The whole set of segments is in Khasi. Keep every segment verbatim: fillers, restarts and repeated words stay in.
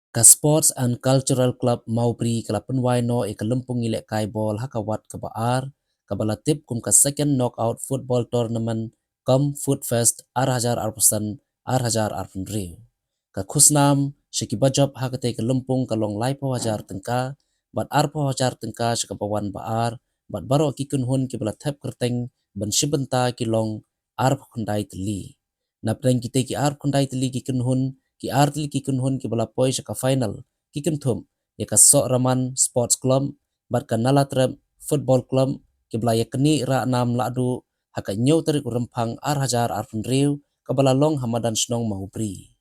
Ka Sports and Cultural Club Mawbri ka la pynwai noh ïa ka lympung ïalehkai ball ha ka wat kaba ar, kaba la tip kum ka Second Knockout Football Tournament cum Food Fest ar hajar arphew san, ar hajar arphew hynriew. Ka khusnam sha kiba jop ha katei ka lympung ka long laiphew hajar tyngka, bad arphew hajar tyngka sha kaba wan ba ar, bad baroh ki kynhun kiba la thep kyrteng ban shim bynta ki long arphew khyndai tylli. Napdeng kitei ki arphew khyndai tylli ki kynhun, ki ar tylli ki kynhun kiba la poi sha ka final, ki kynthup ïa ka Sohraman Sports Club bad ka Nalatrep Football Club, kiba la ïaknieh rah nam lahduh ha ka hynñiew tarik u Rymphang ar hajar arphew hynriew, kaba la long ha madan shnong Mawbri.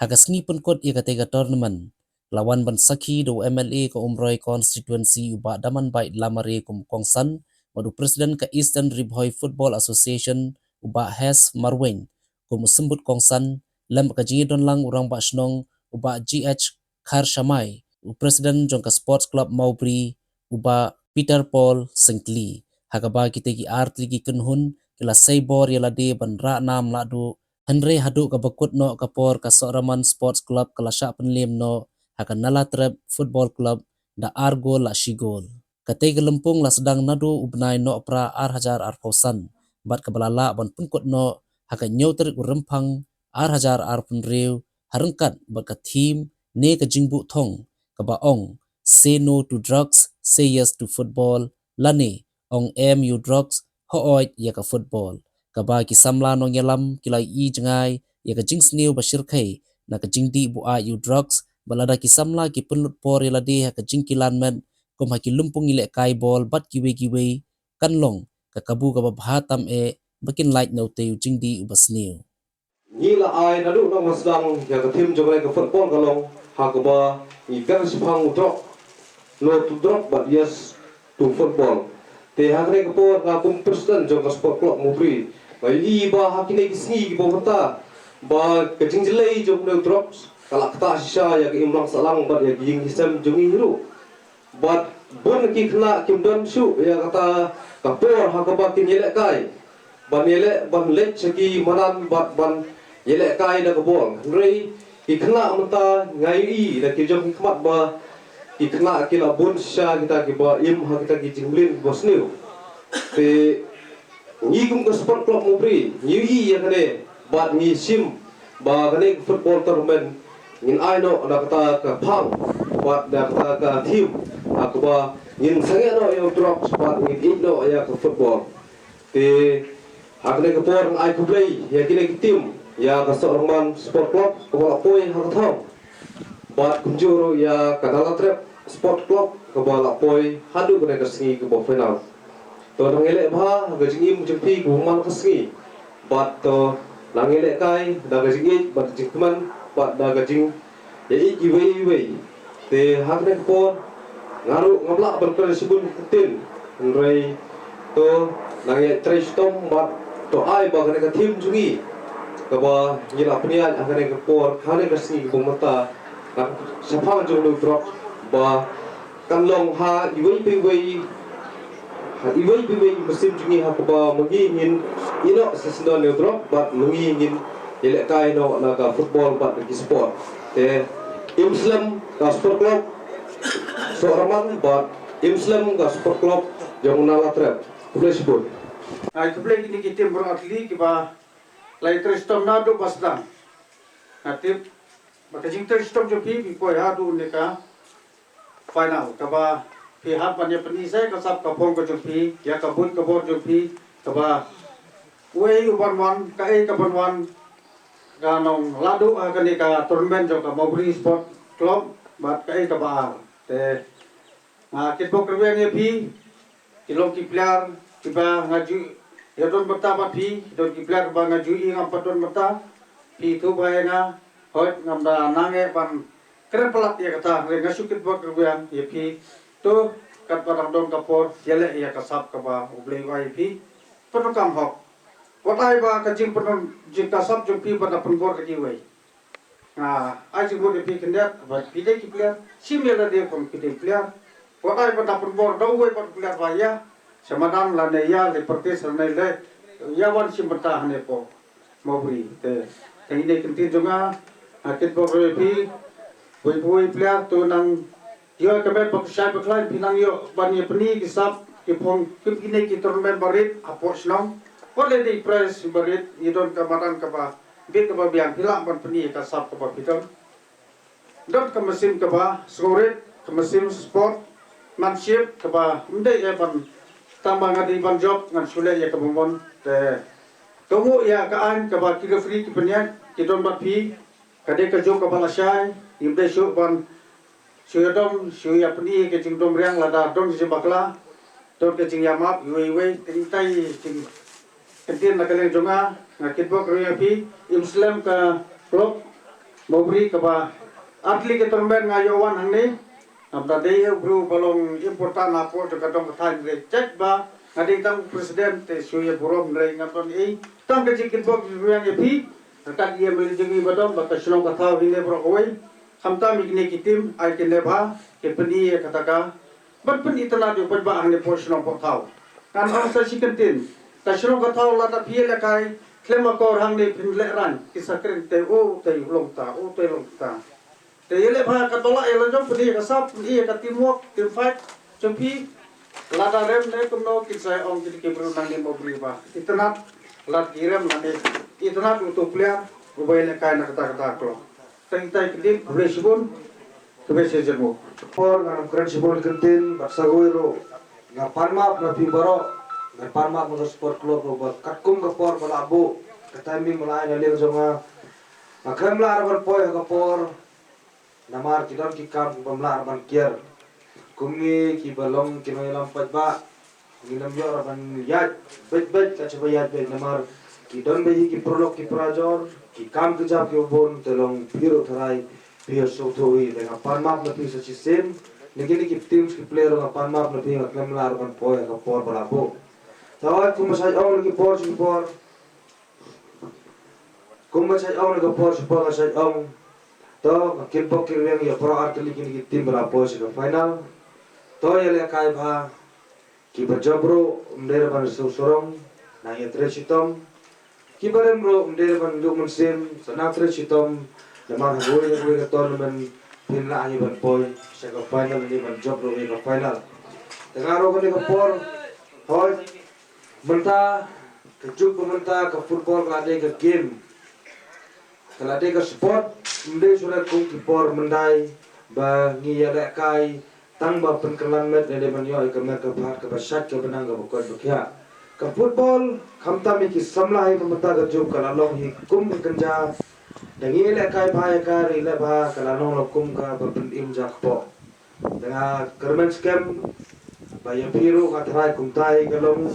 Ha ka sngi pynkut ïa katei ka tournament, la wan ban sakhi da u M L A ka Umroi Constituency u Bah Damanbait Lamare kum u kongsan, bad u President ka Eastern Ri Bhoi Football Association u Bah Hes Marwein kum u symbud kongsan, lem bad ka jingïadon lang u Rangbah Shnong u Bah G H Kharshamai, u President jong ka Sports Club Mawbri u Bah Peter Paul Syngkli. Ha kaba kitei ki ar tylli ki kynhun ki la sei bor ïa lade ban rah nam lahduh, hynrei haduh kaba kut noh ka por ka Sohraman Sports Club ka la shah pynliem noh ha ka Nalatrep Football Club da ar gol la shi gol. Katei ka lympung la sdang naduh u bnai Nohprah ar hajar arphew san, bad kaba la lah ban pynkut noh ha ka hynñiew tarik u Rymphang ar hajar arphew hynriew, ha ryngkat bad ka theme ne ka jingbuh thong kaba ong, "Say no to drugs, say yes to football," lane "Ong em ïa u drugs, hooid ïa ka football." Kaba ki samla nongïalam ki la ïohi jngai ïa ka jingsniew ba shyrkhei na ka jingdih buaid ïa u drugs, bad lada ki samla ki pynlut por ïa lade ha ka jingkilan met kum ha ki lympung ïalehkai ball bad kiwei kiwei, kan long ka kabu kaba bha tam eh ba kin lait na utei u jingdih uba sniew. Ngi la ai naduh naba sdang ïa ka theme jong kane ka football ka long, ha kaba ngi kren shaphang u drug, no to drug bad yes to football. Te ha kane ka por nga kum president jong ka Sport Club Mawbri, nga ïohi ba ha kine ki sngi kiba mynta, ba ka jingjlei jong une u drugs ka la ktah shisha ïa ka imlang sahlang bad ïa ka jingïaseng jong ngi ruh. Bad bun ki khynnah kim don shuh ïa kata ka por ha kaba kin ïalehkai, ban ïaleh, ban leit sha ki madan bad ban ïalehkai da ka ball. Hynrei ki khynnah mynta nga ïohi da ki jong ki khmat ba ki khynnah ki la bun shisha kita kiba im ha kita ki jingmlien kiba sniew. Te ngi kum ka Sport Club Mawbri ngi ïohi ïa kane bad ngi shim ba kane ka football tournament ngin ai noh da kata ka phang bad da kata ka theme, ha kaba ngin sangeh noh ïa u drugs bad ngin ïeit noh ïa ka football. Te ha kane ka por nga ai khublei ïa kine ki team, ïa ka Sohraman Sport Club kaba la poi ha ka thong, bad kumjuh ruh ïa ka Nalatrep Sport Club kaba la poi haduh kane ka sngi kaba final. To nang ïaleh bha ha ka jingim jong phi kaba man ka sngi. Bad to nang ïalehkai da ka jingïeit bad jingkmen bad da ka jingïeit iwei iwei. Te ha kane ka por nga ruh ngam lah ban kren shibun ktien, hynrei to nang ïatrei shitom bad to ai ba kane ka theme jong ngi kaba ngi la pynïaid ha kane ka por, ha kane ka sngi kaba mynta, na shaphang jong u drug ba kan long ha iwei pa iwei, ha iwei pa iwei i mynsiem jong ngi, ha kaba ma ngi ngin ïehnoh sa syndon ïa u drug bad ma ngi ngin ïalehkai noh na ka football bad na ki sport. Te im slem ka Sport Club Sohraman bad im slem ka Sport Club jong Nalatrep. Khublei shibun. Ai khublei kine ki team baroh artylli kiba la ïatrei shitom naduh ba sdang. Nga tip ba ka jingtrei shitom jong phi, phi poi haduh ne ka final kaba phi hap ban ïa pyni sa ka sap ka phong ka jong phi, ïa ka buit ka bor jong phi, kaba uei u ban wan, kaei ka ban wan, ka nonglahduh ha kane ka tournament jong ka Mawbri Sport Club bad kaei kaba ar. Te nga kitbok rwiang ïa phi, ki long ki player kiba nga ju ïa don bynta bad phi, don ki player ba nga ju i ngam pat don bynta, phi thuh bha ïa nga, hooid ngam da nang eh ban kren palat ïa kata, hynrei nga shu kitbok rwiang ïa phi. To katba dang don ka por, ïaleh ïa ka sap kaba U Blei u ai ïa phi. Pyndonkam hok. Wat ai ba ka jingpyndon jing ka sap jong phi ban da pynbor da kiwei. Nga ai jingmut ïa phi khyndiat ba phi dei ki player, shim ïa lade kum ki dei player. Wat ai ban da pynbor da uwei pat u player ba ïa sha madan lane ïa le practice lane le ïa wan shim bynta hane hapoh Mawbri. Te kane ka ktien jong nga, nga kitbok ruh ïa phi. Wei wei player to nang ïoh ka met ba ka shai ba khlaiñ, phi nang ïoh ban ïa pyni ki sap ki phong kim kine ki tournament barit hapoh shnong. Wat la dei prize barit, i don ka madan kaba bit kaba biang, phi lah ban pyni ka sap kaba phi don. Don ka mynsiem kaba sngewrit, ka mynsiem sportsmanship kaba ym dei ïa ban tang ba nga dei ban jop ngan shu leh ïa kaba mon. Te ka nguh ïa ka aiñ kaba ki referee ki pynïaid, ki don bad phi. Ka dei ka jong kaba lashai, ngim dei shuh ban shu ïadom, shu ïa pyni ka jingdom riang lada don ka jingbakla, don ka jingïamap iwei iwei. Te ngtai jing kyntien na ka liang jong nga, nga kitbok ruh ïa phi, im slem ka club Mawbri kaba ar tylli ka tournament nga ïoh wan hangne. Namar dei u briew ba long important hapoh jong ka dong ka thaiñ, hynrei jait ba nga dei tang u president te shu ïa burom, hynrei ngam don ei, tang ka jingkitbok ruh ïa phi. Ryngkat ïa ma lei jong ngi ba dom ba ka shnong ka thaw hi ne baroh kawei. Khamtam ïa kine ki team ai kine ba ki pyni ïa kata ka ban pyni itynnad ïa u paidbah hangne poh shnong poh thaw. Ngan ong sa shi kyntien, ka shnong ka thaw lada phi ïalehkai khlem akor hangne phin lehraiñ, ki sa kren te, o te long ta, o te long ta. Te ïaleh bha katba lah ïa la jong, pyni ïa ka sap, pyni ïa ka teamwork, team fight jong phi. Lada rem ne kumno, kin sa ong kine ki briew nangne Mawbri ba itynnad lada ki rem nangne, itynnad uto u player uba ïalehkai na kata kata ka club. Te ngtai kyntien, khublei shibun, khublei shibun. Por ngan ym kren shibun kyntien, bad sa kawei ruh nga pan map na phi baroh, nga pan map na ka sport club ruh ba katkum ka por ba la buh, ka timing ba la ai na liang jong nga, nga khlem lah ban poi ha ka por. Namar ki don ki kam kiba ym lah ban kiar. Kum ngi kiba long ki nongïalam paidbah, ngin ym ïoh ruh ban ïaid beit beit, ka shaba ïaid beit namar ki don beit hi ki paralok ki parajor, ki kam ki jam kiba bun, te long phi ruh tharai phi ïa sngewthuh hi. Te nga pan map na phi sa shisien, na kine ki teams ki player ruh nga pan map na phi, nga khlem lah ruh ban poi ha ka por ba la buh. Te hooid, kumba shait ong na ki por shi por, kumba shait ong na ka por shi por nga shait ong, to nga kitbok kitrwiang ïa baroh ar tylli kine ki team ba la poi sha ka final. To ïalehkai bha, kiba jop ruh ym dei ban siew sarong, nang ïatrei shitom. Kiba rem ruh ym dei ban duh mynsiem, sa nang trei shitom. Namar ha kawei na kawei ka tournament phin lah hi ban poi sha ka final, ne ban jop ruh ïa ka final. Te nga ruh kane ka por, hooid, mynta ka juk ba mynta ka football ka la dei ka game, ka la dei ka sport, ym dei shuh kum ki por myndai ba ngi ïalehkai tang ba pynkylla met, ne dei ban ïoh ïa ka met ka phad kaba shait, kaba nang kaba koit ba khiah. Ka football, khamtam ïa ki samla hi, ka mynta ka juk ka la long hi kum ka kynja. Da ngi ïalehkai bha ïa ka, ri leh bha, ka la long la kum kaba pynim ja kpoh. Te nga kyrmen skhem ba ïa phi ruh nga tharai kumta hi ka long,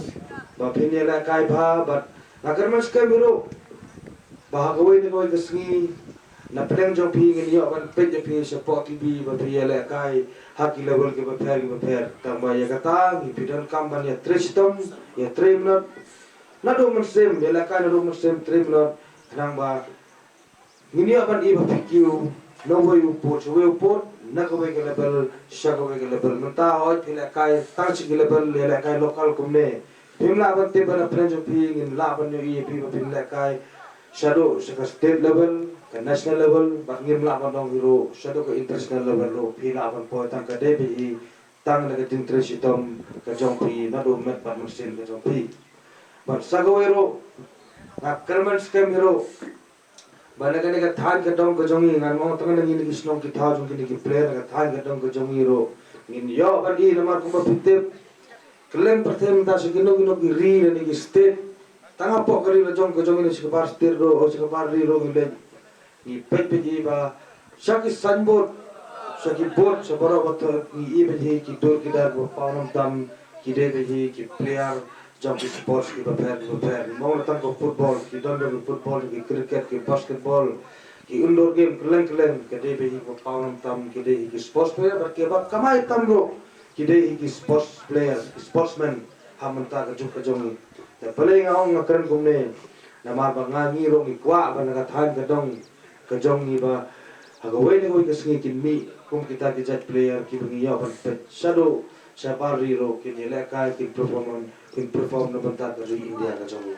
ba phin ïalehkai bha, bad nga kyrmen skhem hi ruh ba ha kawei na kawei ka sngi, na pdeng jong phi ngin ïoh ban peit ïa phi shapoh T V ba phi ïalehkai ha ki level kiba pher kiba pher. Tang ba ïa kata ngi phi donkam ban ïatrei shitom, ïatrei minot, naduh mynsiem, ïalehkai naduh mynsiem, trei minot, khnang ba ngin ïoh ban i ba phi kiew na uwei u pud sha uwei u pud, na kawei ka level sha kawei ka level. Mynta hooid phi lehkai tang sha ki level, ïalehkai local kumne, phim lah ban tip ba na pdeng jong phi ngin lah ban ïohi ïa phi ba phin lehkai shaduh sha ka state level, ka national level, bad ngim lah ban ong hi ruh shaduh ka international level ruh phi lah ban poi. Tang ka dei beit hi tang na ka jingtrei shitom ka jong phi, naduh met bad mynsiem ka jong phi. Bad sa kawei ruh, nga kyrmen skhem hi ruh ba na kane ka thaiñ ka dong ka jong ngi, ngan ong tang na ngi na ki shnong ki thaw jong kine ki player, na ka thaiñ ka dong ka jong ngi ruh ngin ïoh ban i, namar kumba phi tip, kylleng pyrthei mynta sha kino kino ki ri lane ki state, tang hapoh ka ri la jong ka jong ngi ne sha ka bar state ruh, o sha ka bar ri ruh ngi leit, ngi peit peit i ba sha ki signboard, sha ki board, sha baroh ba thot ngi i beit hi ki dur ki dar ba paw nam tam, ki dei beit hi ki player jong ki sports kiba pher kiba pher. Mo na tang ka football, ki don jong ki football, ki cricket, ki basketball, ki indoor game kylleng kylleng, ka dei beit hi kiba paw nam tam, ki dei hi ki sports player, bad kiba kamai tam ruh ki dei hi ki sports player, ki sportsman ha mynta ka juk ka jong ngi. Te balei nga ong nga kren kumne, namar ba nga, ngi ruh ngi kwah ba na ka thaiñ ka dong ka jong ngi ba ha kawei na kawei ka sngi kin mih kum kita ki jait player kiba ngi ïoh ban peit shaduh shabar ri ruh kin ïalehkai, kin perform, kin perform na bynta ka ri India ka jong ngi.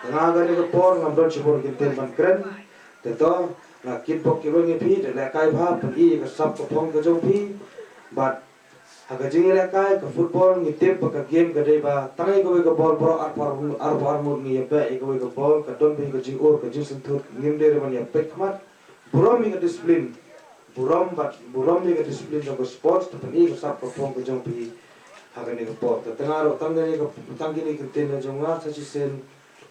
Te nga kane ka por ngam don shibun kyntien ban kren. Te to, Nga kit bok kit wan ïa phi, da lehkai bha, pyni ïa ka sap ka phong ka jong phi. Bad ha ka jingïalehkai ka football ngi tip ba ka game ka dei ba tang ïa kawei ka ball baroh arphew ar ngut, arphew ar ngut ngi ïa beh ïa kawei ka ball, ka don bha ka jingïoh, ka jingsynthut, ngim dei ruh ban ïa peit khmat. Burom ïa ka discipline. Burom bad burom ïa ka discipline jong ka sports, te pyni ka sap ka phong ka jong phi ha kane ka por. Te tang ruh tang kane ka, tang kine ki ktien jong nga sa shisien.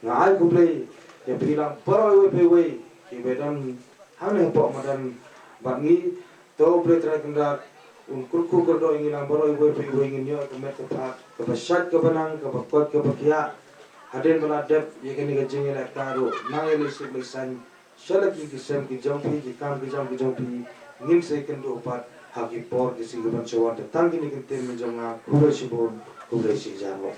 Nga ai khublei ïa phi lang baroh iwei pa iwei kiba don hangne hapoh madan bad ngi. To U Blei Trai Kynrad un kyrkhu kyrdoh ïa ngi lang baroh iwei pa iwei, ngin ïoh ka met ka phad kaba shait kaba nang, kaba koit kaba khiah. Hadien ba la dep ïa kane ka jingïalehkai ruh, nang ïa lei suk lei saiñ sha la ki, ki sem ki jong phi, ki kam ki jam ki jong phi, ngin sa ïakynduh pat ha ki por ki sngi kiban sa wan. Te tang kine ki ktien na jong nga, khublei shibun, khublei shihajar nguh.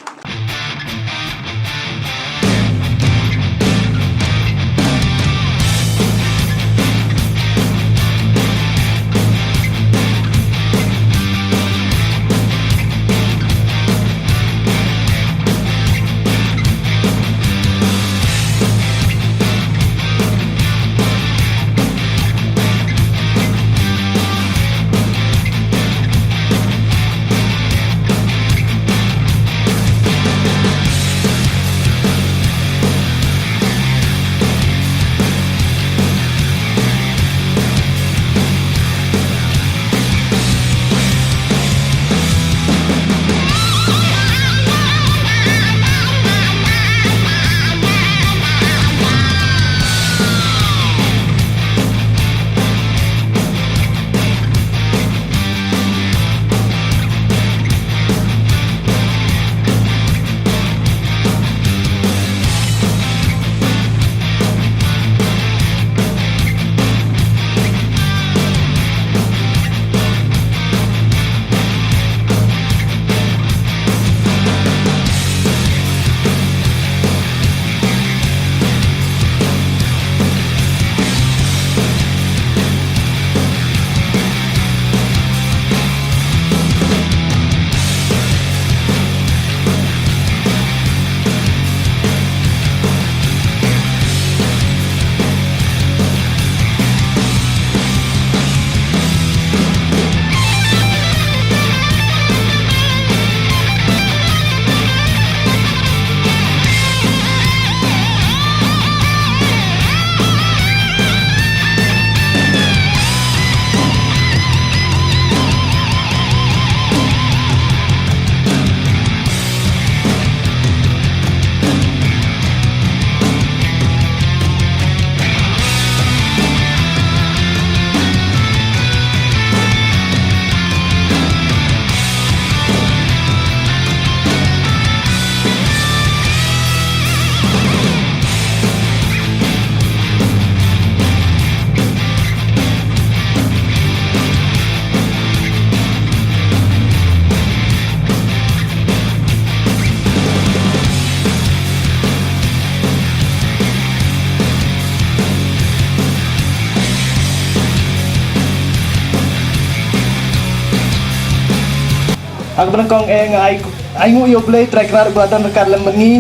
Ha kaba nyngkong eh nga ai, ai nguh ïa U Blei Trai Kynrad uba la don ryngkat lem bad ngi.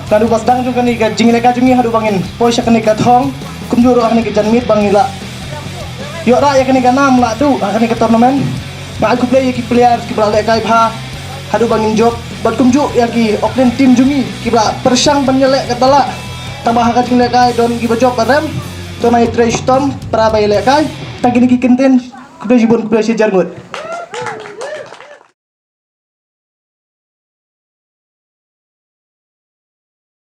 Naduh ba sdang jong kane ka jingïalehkai jong ngi haduh ba ngin poi sha kane ka thong, kumjuh ruh ha kane ka janmiet ba ngi la ïoh rah ïa kane ka nam la duh ha kane ka tournament. Nga ai khublei ïa ki players kiba la lehkai bha haduh ba ngin jop, bad kumjuh ïa ki Auckland team jong ngi kiba la pyrshang ban ïaleh katba lah. Tangba ha ka jinglehkai don kiba jop ba rem. To nai trei shitom para ba ïalehkai. Tang kine ki kyntien, khublei shibun, khublei shihajar ngut.